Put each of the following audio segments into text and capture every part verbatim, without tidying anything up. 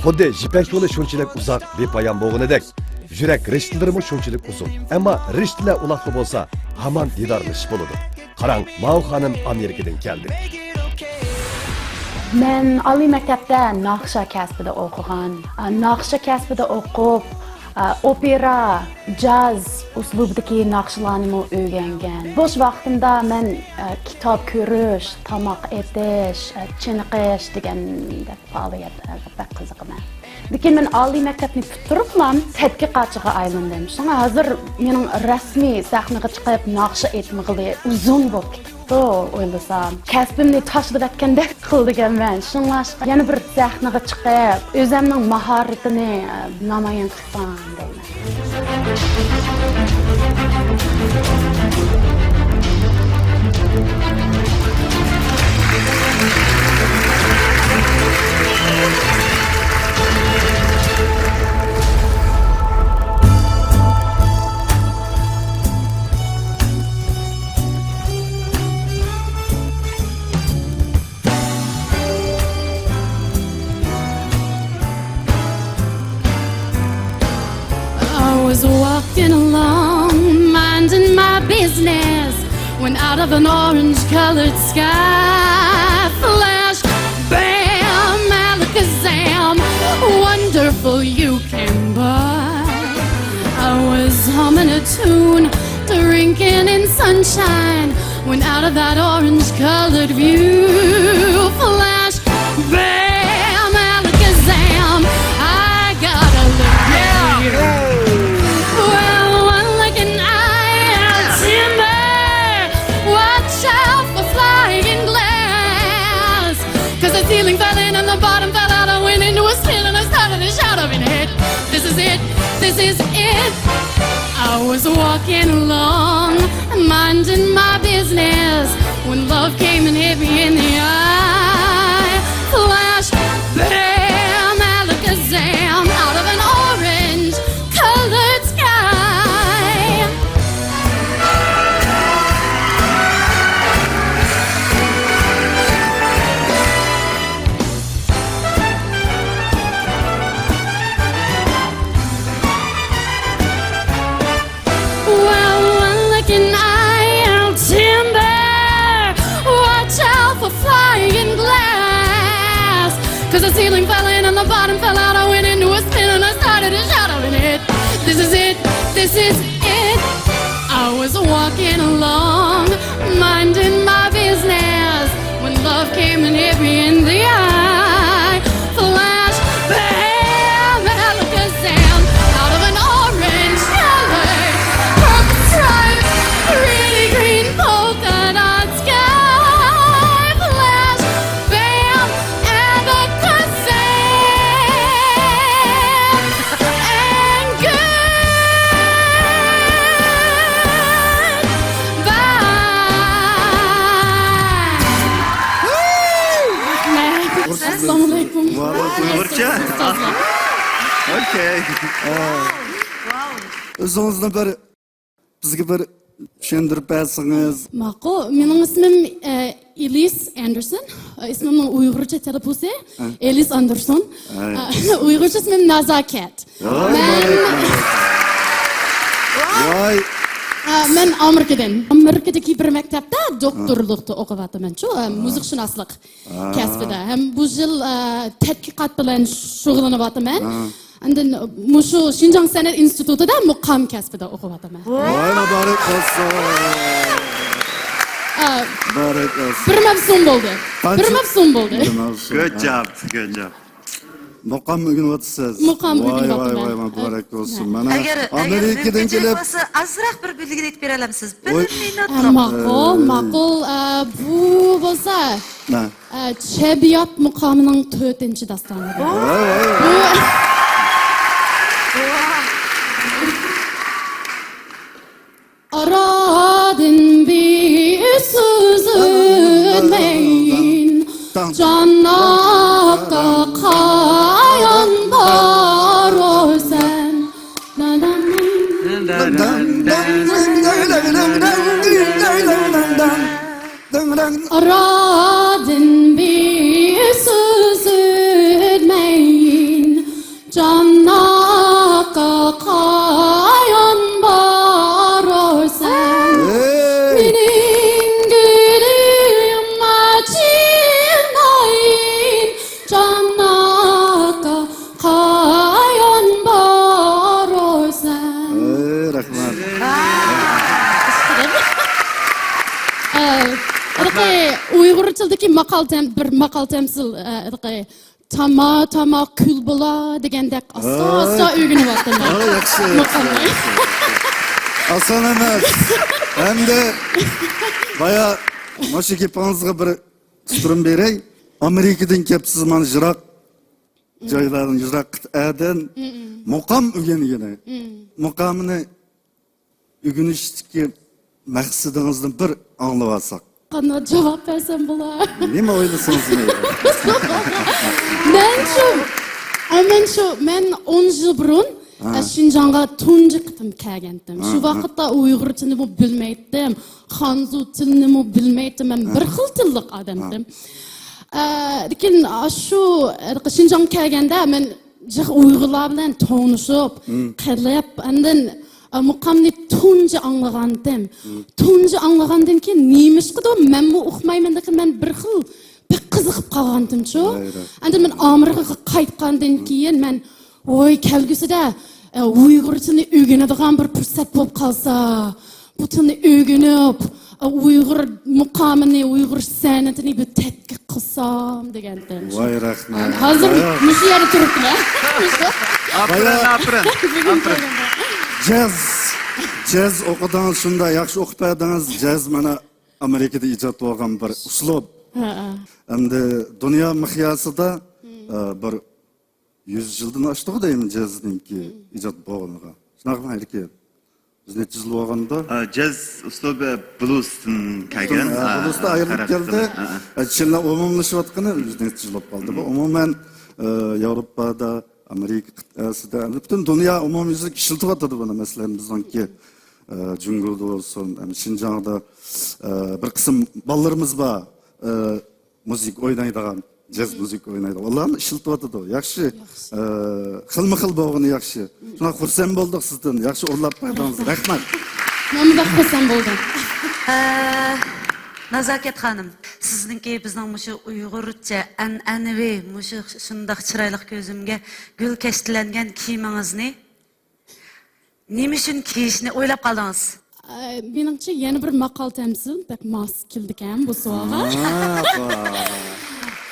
خۇددى يىپەك يولى شۇنچىلىك ئۇزاق، بىپايان بولغىنىدەك، يۈرەك رىشتىلىرىمۇ شۇنچىلىك ئۇزۇن. ئەمما رىشتىلەر ئۇلاقلا بولسا، ھامان دىدارلىشىپ بولىدۇ. قاراڭ، ماۋۇ خانىم ئامېرىكىدىن كەلدى. مەن ئالىي مەكتەپتە ناخشا كەسپىدە ئوقۇغان. ئا، ناخشا كەسپىدە ئوقۇپ، ئا، ئوپېرا، جاز ئۇسلۇبىدىكى ناخشىلارنىمۇ ئۆگەنگەن. بوش ۋاقتىمدا مەن، ئا، كىتاب كۆرۈش، تاماق ئېتىش، ئا، چېنىقىش دېگەندەك پائالىيەتلەرگە بەك قىزىقىمەن. لېكىن مەن ئالىي مەكتەپنى پۈتتۈرۈپلا تەتقىقاتچىغا ئايلاندىم. شۇڭا ھازىر مېنىڭ رەسمىي سەھنىگە چىقىپ ناخشا ئېيتمىغىلى ئۇزۇن بولۇپ كېتىپتۇ ئويلىسام. كەسپىمنى تاشلىۋەتكەندەك قىلدىكەنمەن. شۇڭلاشقا يەنە بىر سەھنىگە چىقىپ، ئۆزۈمنىڭ ماھارىتىنى نامايان قىلسام دەيمەن. I was walking along, minding my business, when out of an orange-colored sky flashed, bam, alakazam, wonderful you came by. I was humming a tune, drinking in sunshine, when out of that orange-colored view flashed, bam, alakazam, I got a look at you. Well, one look and I am timber. Watch out for flying glass. 'Cause the ceiling fell in and the bottom fell out. I went into a spin and I started to shout, "I've been hit. This is it. This is it." I was walking along, minding my business, when love came and hit me in the eye. Flash, bam, alakazam, out of an orange-colored sky. Well, one look and I'll timber. Watch out for flying glass. 'Cause the ceiling fell in and the bottom fell out. I went into a spin and I started to shout, "I've been hit. This is it. This is it." I was walking along, minding my business, when love came and hit me in the eye. Flash, bam, alakazam, out of an orange-colored purple stripe, pretty green polka dot sky. Flash, bam, alakazam, and goodbye. Assalomu alaykum. Uyg'urcha? Okey. O'zingizni bir bizga bir tushuntirib bersangiz. Ma'qul. Mening ismim, e, Elis Anderson. E, ismimning uyg'urcha talaffuzi Elis Anderson. E, uyg'urcha ismim Nazokat. Men, Voy. e, men Amerikadan. Amerikadagi bir maktabda doktorlikda o'qiyapman-ku, e, muziqshunoslik kasbida. Ham bu yil, e, tadqiqot bilan shug'ullanyapman. Endi mushu Shinjang san'at institutida muqom kasbida o'qiyapman. Voy, muborak bo'lsin. A, Muborak bo'lsin. Bir mavsum bo'ldi. Bir mavsum bo'ldi. Bir mavsum. Good job, good job. Muqom o'rganyapsiz. Muqom Voy, o'rganyapman. voy, voy, muborak bo'lsin. Mana Agar agar Amerikadan mumkinchilik kelib bo'lsa, ozroq bir belgi aytib bera olamsiz? Bir Voy. minutlik. A, ma'qul, ma'qul. A, bu bo'lsa, Na. a, Chebiyot muqomining to'rtinchi dastoni. Voy, voy. Bu Aradan bir so'z o'tmay, janoqqa qayon borursan. Aradan bir so'z o'tmay, تىلدىكى ماقال تەم-، بىر ماقال تەمسىل، ئە، تاما، تاما كۈل بولا دېگەندەك ئاستا، ھە. ئاستا ئۆگىنىۋاتىمەن. ھە، ياخشى، ياخشى، ماقالنى. ياخشى، ياخشى. ئاسان ئەمەس. ئەمدى بايا مۇشۇ گېپىڭىزگە بىر ئۇچۇرۇم بېرەي. ئامېرىكىدىن كەپسىز، مانا يىراق جايلاردىن، يىراق قىتئەدىن مۇقام ئۆگەنگىنى. مۇقامنى ئۆگىنىشتىكى مەقسىتىڭىزنى بىر ئاڭلىۋالساق. قانداق جاۋاب بەرسەم بولا؟ نېمە ئويلىسىڭىز مەيلى. مەن شۇ، ئە، مەن شۇ، مەن ئون يىل بۇرۇن، ھە. ئە، شىنجاڭغا تۇنجى قېتىم كەلگەنتىم. ھە، شۇ ھە. ۋاقىتتا ئۇيغۇر تىلىنىمۇ بىلمەيتتىم، خەنزۇ تىلىنىمۇ بىلمەيتتىم. مەن ھە. بىر خىل تىللىق ئادەمتىم. ھە. ئە، لېكىن، ئە، شۇ، ئە، شىنجاڭغا كەلگەندە مەن جىق ئۇيغۇرلار بىلەن تونۇشۇپ، قېلىپ، ئاندىن، ئە، مۇقامنى تۇنجى ئاڭلىغانتىم. تۇنجى ئاڭلىغاندىن كېيىن نېمىشقىدۇر مەنمۇ ئۇقمايمەن، لېكىن مەن بىر خىل بەك قىزىقىپ قالغانتىمچۇ. ئاندىن مەن ئامېرىكىغا قايتقاندىن كېيىن مەن، ۋوي، كەلگۈسىدە، ئە، ئۇيغۇرچىنى ئۆگىنىدىغان بىر پۇرسەت بولۇپ قالسا، بۇ تىلنى ئۆگىنىپ، ئۇيغۇر مۇقامىنى، ئۇيغۇر سەنئىتىنى بىر تەتقىق قىلسام دېگەنتىم. ۋاي، رەھمەت. ھازىر مۇشۇ يەردە تۇرۇپتىمەن. ئاپىرىن، ئاپىرىن. جاز، جاز ئوقۇدىڭىز، شۇنداق ياخشى ئوقۇپ بەردىڭىز. جاز مانا ئامېرىكىدا ئىجاد بولغان بىر ئۇسلۇب. ھە، ھە. ئەمدى دۇنيا مىقياسىدا، ئە، بىر يۈز يىلدىن ئاشتىغۇ دەيمەن جازنىڭكى ئىجاد بولغىنىغا. شۇنداقمۇ ئەركىن؟ بىز نەچچە يىل بولغاندا؟ ئا، جاز ئۇسلۇبى بلۇزدىن كەلگەن. ئا، بلۇزدا ئايرىلىپ كەلدى. ئا، ئا. ئە، چىنلا ئومۇملىشىۋاتقىنى يۈز نەچچە يىل بولۇپ قالدى. بۇ ئومۇمەن، ئە، ياۋروپادا، ئامېرىكا قىتئەسىدە، پۈتۈن دۇنيا ئومۇميۈزلۈك ئىشلىتىۋاتىدۇ بۇنى. مەسىلەن، بىزنىڭكى، ئە، جۇڭگودا بولسۇن، ھەم شىنجاڭدا، ئە، بىر قىسىم بالىلىرىمىز بار. ئە، مۇزىكا ئوينايدىغان، جاز مۇزىكا ئوينايدىغان. ئۇلارنى ئىشلىتىۋاتىدۇ. ياخشى. ياخشى. ئە، خىلمۇ خىل بولغىنى ياخشى. شۇڭا خۇرسەن بولدۇق سىزدىن. ياخشى ئورۇنلاپ بەردىڭىز. رەھمەت. مەنمۇ بەك خۇرسەن بولدۇم. ئە، نازاكەت خانىم، سىزنىڭكى بىزنىڭ مۇشۇ ئۇيغۇرچە ئەنئەنىۋى، مۇشۇ شۇنداق چىرايلىق كۆزۈمگە گۈل كەشتىلەنگەن كىيىمىڭىزنى نېمە ئۈچۈن كىيىشنى ئويلاپ قالدىڭىز؟ ئە، مېنىڭچە يەنە بىر ماقال تەمسىل بەك ماس كېلىدىكەن بۇ سوئالغا.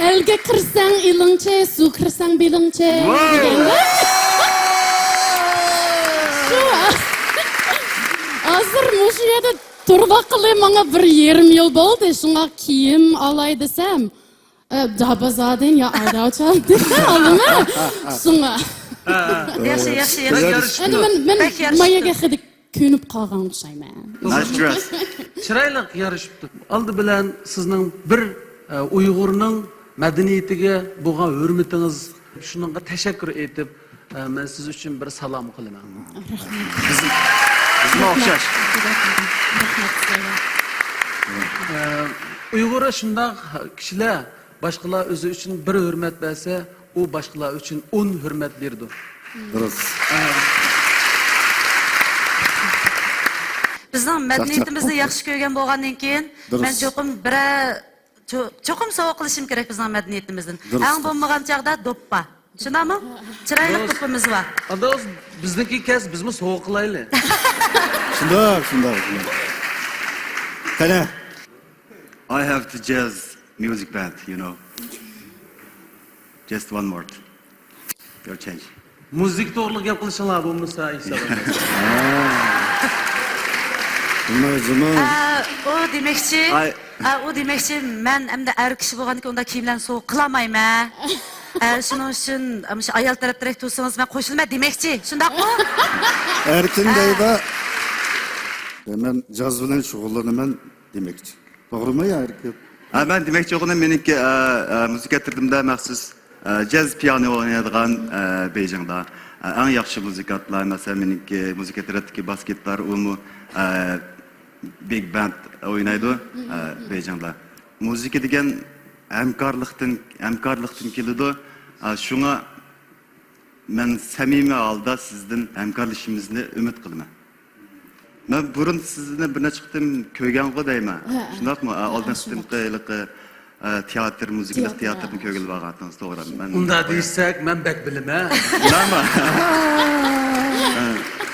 ئەلگە كىرسەڭ ئېلىڭچى، سۇغا كىرسەڭ بېلىڭچى دېگەندەك. شۇ. ھازىر مۇشۇ يەردە تۇرۇۋاتقىلى ماڭا بىر يېرىم يىل بولدى، شۇڭا كىيىم ئالاي دېسەم، ئە، دابازادىن يا ئاداۋچادىن ئالىمەن. شۇڭا. ياخشى، ياخشى، ياخشى. يارىشىپتۇ. ئەنە مەن، مەن بەك يارىشىپتۇ. ماياگە خېلى كۆنۈپ قالغان ئوخشايمەن. نايس درېس. چىرايلىق يارىشىپتۇ. ئالدى بىلەن سىزنىڭ بىر، ئە، ئۇيغۇرنىڭ مەدەنىيىتىگە بولغان ھۆرمىتىڭىز، شۇنىڭغا تەشەككۈر ئېيتىپ، ئە، مەن سىز ئۈچۈن بىر سالام قىلىمەن. بىز، بىزمۇ ئوخشاش. ئە، ئۇيغۇر شۇنداق كىشىلەر، باشقىلار ئۆزى ئۈچۈن بىر ھۆرمەت بەرسە، ئۇ باشقىلار ئۈچۈن ئون ھۆرمەت بېرىدۇ. دۇرۇس. ئە، بىزنىڭ مەدەنىيىتىمىزنى ياخشى كۆرگەن بولغاندىن كېيىن، دۇرۇس. مەن چوقۇم بىرەر، چو-، چوقۇم سوۋغا قىلىشىم كېرەك بىزنىڭ مەدەنىيىتىمىزدىن. دۇرۇس. ئەڭ بولمىغان چاغدا دوپپا. شۇنداقمۇ؟ چىرايلىق دوپپىمىز بار. ئاداز، بىزنىڭكى كەلسە بىزمۇ سوۋغا قىلايلى. شۇنداق، شۇنداق، شۇنداق. قېنى؟ I have the jazz music band, you know. Just one word. Your change. مۇزىكا توغرىلىق گەپ قىلىشىڭلار بولمىسا، ئىنشاللا. جۇمۇ، جۇمۇ. ئا، ئۇ دېمەكچى، ئاي. ئا، ئۇ دېمەكچى، مەن ئەمدى ئەر كىشى بولغاندىكىن ئۇنداق كىيىملەرنى سوۋغا قىلالمايمەن. ئا، شۇنىڭ ئۈچۈن، مۇشۇ ئايال تەرەپ تەرەپ تۇرسىڭىز، مەن قوشۇلىمەن دېمەكچى، شۇنداقمۇ؟ ئەركىن دەيدۇ. مەن جاز بىلەن شۇغۇللىنىمەن دېمەكچى. توغرىمۇ يا ئەركىن؟ ھە، مەن دېمەكچى بولغىنىم مېنىڭكى، ئە، ئە، مۇزىكا ئەترىتىمدە مەخسۇس، ئە، جاز پىيانو ئوينايدىغان، ئە، بېيجىڭدا، ئە، ئەڭ ياخشى مۇزىكانتلار، مەسىلەن، مېنىڭكى مۇزىكا ئەترىتىدىكى باس گىتار، ئۇمۇ، ئە، بىگ بەند ئوينايدۇ، ئە، بېيجىڭدا. مۇزىكا دېگەن ھەمكارلىقتىن، ھەمكارلىقتىن كېلىدۇ. ئە، شۇڭا مەن سەمىمىي ھالدا سىزدىن ھەمكارلىشىمىزنى ئۈمىد قىلىمەن. مەن بۇرۇن سىزنى بىر نەچچە قېتىم كۆرگەنغۇ دەيمەن. ھە، ھە. شۇنداقمۇ؟ ئە، ھە، ئالدىن شۇنداق. قېتىمقى ھېلىقى، ئە، تېئاتىر، مۇزىكىلىق تېئاتىر، تېئاتىرنى ھە. كۆرگىلى بارغانتىڭىز، توغرا. مەن ئۇنداق دېسەك، مەن بەك بىلىمەن. بىلەمەن.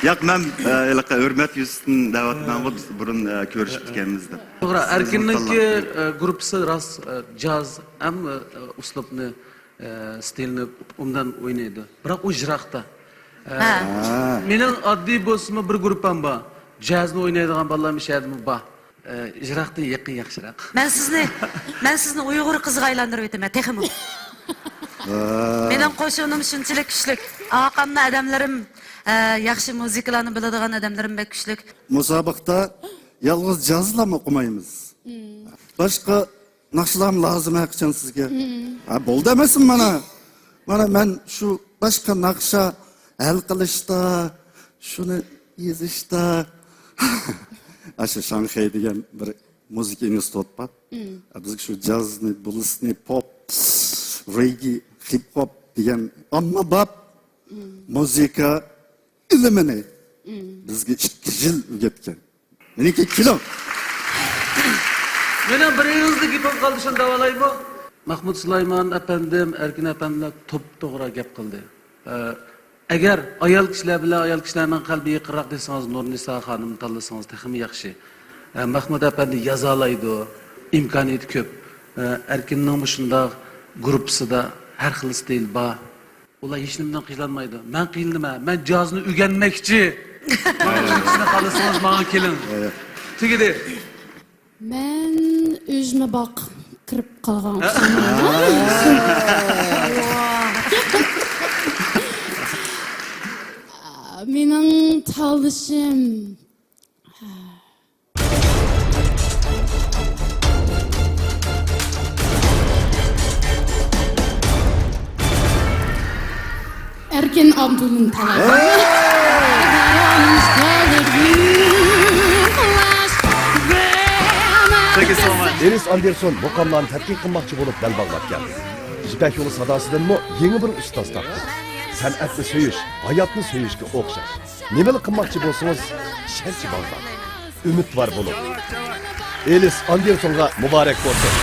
ياق، مەن، ئە، ھېلىقى ھۆرمەت يۈزىسىدىن دەۋاتىمەنغۇ، بىز بۇرۇن، ئە، كۆرۈشۈپتىكەنمىز دەپ. توغرا، ئەركىننىڭكى، ئە، گۇرۇپپىسى راست، ئە، جاز ھەم، ئە، ئۇسلۇبنى، ئە، ستىلنى ئوبدان ئوينايدۇ. بىراق ئۇ يىراقتا. ئە، ھە. مېنىڭ ئاددىي بولسىمۇ بىر گۇرۇپپام بار. جازنى ئوينايدىغان بالىلار مۇشۇ يەردىمۇ بار. ئە، يىراقتىن يېقىن ياخشىراق. مەن سىزنى، مەن سىزنى ئۇيغۇر قىزىغا ئايلاندۇرۇپ ئۆتىمەن، تېخىمۇ. مېنىڭ قوشۇنۇم شۇنچىلىك كۈچلۈك. ئارقامدا ئادەملىرىم، ئە، ياخشى مۇزىكىلارنى بىلىدىغان ئادەملىرىم بەك كۈچلۈك. مۇسابىقىدە يالغۇز جازلام ئوقۇمايمىز. باشقا ناخشىلارمۇ لازىم ھەقىچان سىزگە. ھە، بولدى ئەمەسمۇ مانا. مانا مەن شۇ باشقا ناخشا ھەل قىلىشتا، شۇنى يېزىشتا. ئاشۇ شاڭخەي دېگەن بىر مۇزىكا ئىنستىتۇت بار. بىزگە شۇ جازنى، بلۇزنى، پوپ، رېگگې، خىپ ھوپ دېگەن ئاممىباب مۇزىكا ئىلمىنى بىزگە ئىككى يىل ئۆگەتكەن. مېنىڭكى كېلىڭ. مېنىڭ بىر ئېغىزدا گېپىم قالدى، شۇنى دەۋالايمۇ؟ مەھمۇد سۇلايمان ئەپەندىم، ئەركىن ئەپەندىلەر توپتوغرا گەپ قىلدى. ئە، ئەگەر ئايال كىشىلەر بىلەن ئايال كىشىلەرنىڭ قەلبى يېقىنراق دېسىڭىز، نۇرنىسا خانىمنى تاللىسىڭىز تېخىمۇ ياخشى. ئە، مەھمۇد ئەپەندى يازالايدۇ، ئىمكانىيىتى كۆپ. ئە، ئەركىننىڭمۇ شۇنداق گۇرۇپپىسىدا ھەر خىل ستىل بار. ئۇلار ھېچنېمىدىن قىينالمايدۇ. مەن قىينىلىمەن. مەن جازنى ئۆگەنمەكچى. ماڭا شۇنى خالىسىڭىز، ماڭا كېلىڭ. تۈگىدى. مەن ئۈجمە باق كىرىپ قالغان ئوخشايمەن. مېنىڭ تاللىشىم. ئەركىن ئابدۇللىنى تاللايمەن. Thank you so much. ئېلىس ئاندېرسون مۇقاملارنى تەتقىق قىلماقچى بولۇپ بەل باغلاپ كەلدى. يىپەك يولى ساداسىدىنمۇ يېڭى بىر ئۇستاز تاپتى. سەنئەتنى سۆيۈش، ھاياتنى سۆيۈشكە ئوخشاش. نېمىلا قىلماقچى بولسىڭىز، ئىشەنچ باغلاڭ. ئۈمىدۋار بولۇڭ. ئېلىس ئاندېرسونغا مۇبارەك بولسۇن.